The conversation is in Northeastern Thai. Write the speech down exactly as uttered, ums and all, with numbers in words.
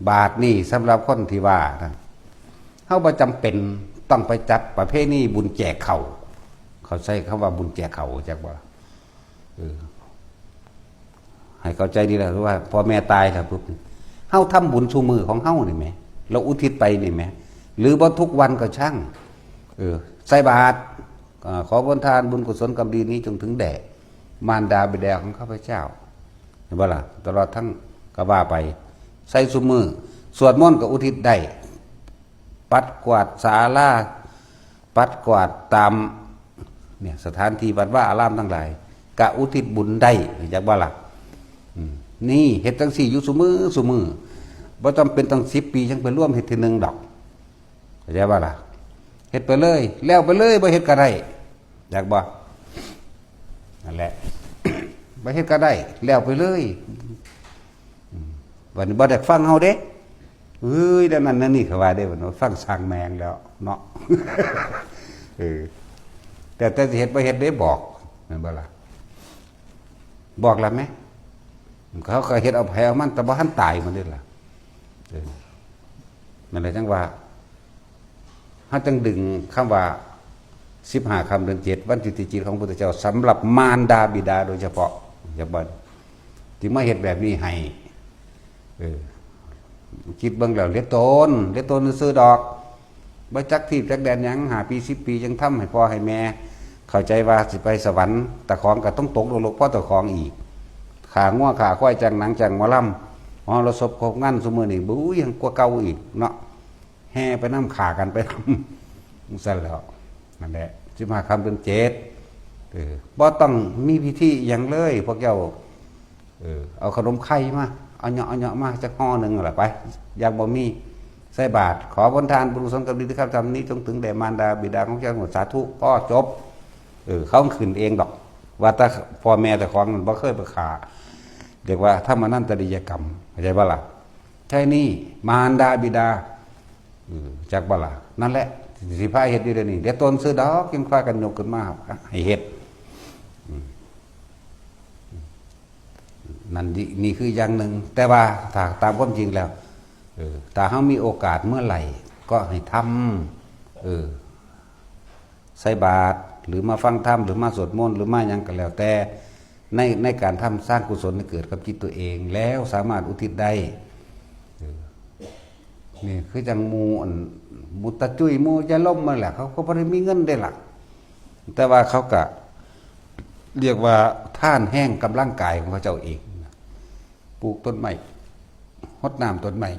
บาทนี่สำหรับคนที่ว่านะ เฮาบ่จำเป็นต้องไปจัดประเพณีบุญแจกข้าว เขาใช้คำว่าบุญแจกข้าว จักบ่ล่ะ เออ ให้เข้าใจดีแล้วว่า พ่อแม่ตายแล้วปุ๊บ เฮาทำบุญซุมื้อของเฮานี่แหม เราอุทิศไปนี่แหม หรือบ่ทุกวันก็ช่าง เออ ใส่บาตร อ่า ขอผลทานบุญกุศลกรรมดีนี้จงถึงแด่มารดาบิดาของข้าพเจ้า เห็นบ่ล่ะ ตลอดทั้ง ก็ว่าไป ใส่ซุมื้อ สวดมนต์ก็อุทิศได้ ปัดกวาดศาลา ปัดกวาดตาม เนี่ย สถานที่วัดวาอารามทั้งหลาย ก็อุทิศบุญได้ จักบ่ล่ะ อืม นี่เฮ็ดจั่งซี้อยู่ซุมื้อซุมื้อ บ่จำเป็นต้องสิบปีจั่งไปรวมเฮ็ดเทื่อหนึ่งดอก เข้าใจบ่ล่ะ เฮ็ดไปเลย แล้วไปเลย บ่เฮ็ดก็ได้ จักบ่ นั่นแหละ บ่เฮ็ดก็ได้ แล้วไปเลย อืม บัดนี้บ่ได้ฟังเฮาเด้ เฮ้ย แล้วนั่นนั่นนี่เขาว่าเด้ บัดนี้ฟังช่างแม่งแล้วเนาะ เออ แต่ แต่สิเฮ็ดบ่เฮ็ดเด้บอก แม่นบ่ล่ะ บอกแล้วแหม เขาก็เฮ็ดเอาไผเอามัน แต่บ่ทันตายมันเด้ล่ะ เออ นั่นแหละจั่งว่า เฮาจั่งดึงคำว่า สิบห้าค่ำเดือนเจ็ด วันจุติจิตของพุทธเจ้า สำหรับมารดาบิดาโดยเฉพาะ อย่าบ่ ที่มาเฮ็ดแบบนี้ให้ เออ คิดเบิ่งแล้วเหลือตน เหลือตนซื่อๆดอก บ่จักทีบจักแดนหยัง ห้าปี สิบปี ยังทำให้พ่อให้แม่ เข้าใจว่าสิไปสวรรค์ ตะของก็ต้องตกนรกเพราะตะของอีก ฆ่างัวฆ่าควาย จ้างหนังจ้างหมอลำ มหรสพครบงานซุมื้อนี้ บุ้ย ยังกว่าเก่าอีกเนาะ แห่ไปนำ ฆ่ากันไปนำ จั่งซั่นแหล้ว นั่นแหละ สิบห้าค่ำเดือนเจ็ด เออ บ่ต้องมีพิธีหยังเลย พวกเจ้า เออ เอาขนมไข่มา เอาเหยาะ เอาเหยาะมาจักห่อหนึ่งนั่นล่ะไป อยากบ่มี ใส่บาตร ขอผลทานบุญกุศลกรรมดีที่ข้าพเจ้าทำนี้ จงถึงแด่มารดาบิดาของเจ้าทั้งหมด สาธุ พอจบ เออ เขาขึ้นเองดอก ว่าแต่พ่อแม่เจ้าของมันบ่เคยไปฆ่า เรียกว่าทำอนันตริยกรรม เข้าใจบ่ล่ะ ใช่นี่ มารดาบิดา เออ จักบ่ล่ะ นั่นแหละ สิพาเฮ็ดอยู่เดี๋ยวนี้ เดี๋ยวตนซื่อดอก ยังพากันยกขึ้นมาให้เฮ็ด อืม นั่นนี่ นี่คืออย่างหนึ่ง แต่ว่าถ้าตามความจริงแล้ว เออ ถ้าเฮามีโอกาสเมื่อไหร่ ก็ให้ทำ เออ ใส่บาตร หรือมาฟังธรรม หรือมาสวดมนต์ หรือมาหยังก็แล้วแต่ ใน ในการทำสร้างกุศลให้เกิดกับจิตตัวเอง แล้วสามารถอุทิศได้ เออ นี่คือจั่งหมู่อัน หมู่ตาจุ้ย หมู่ยายลมนั่นแหละ เขาก็บ่ได้มีเงินเด้ล่ะ แต่ว่าเขาก็เรียกว่าทานแฮงกำลังกายของเขาเจ้าเอง ปลูกต้นไม้ ฮดน้ำต้นไม้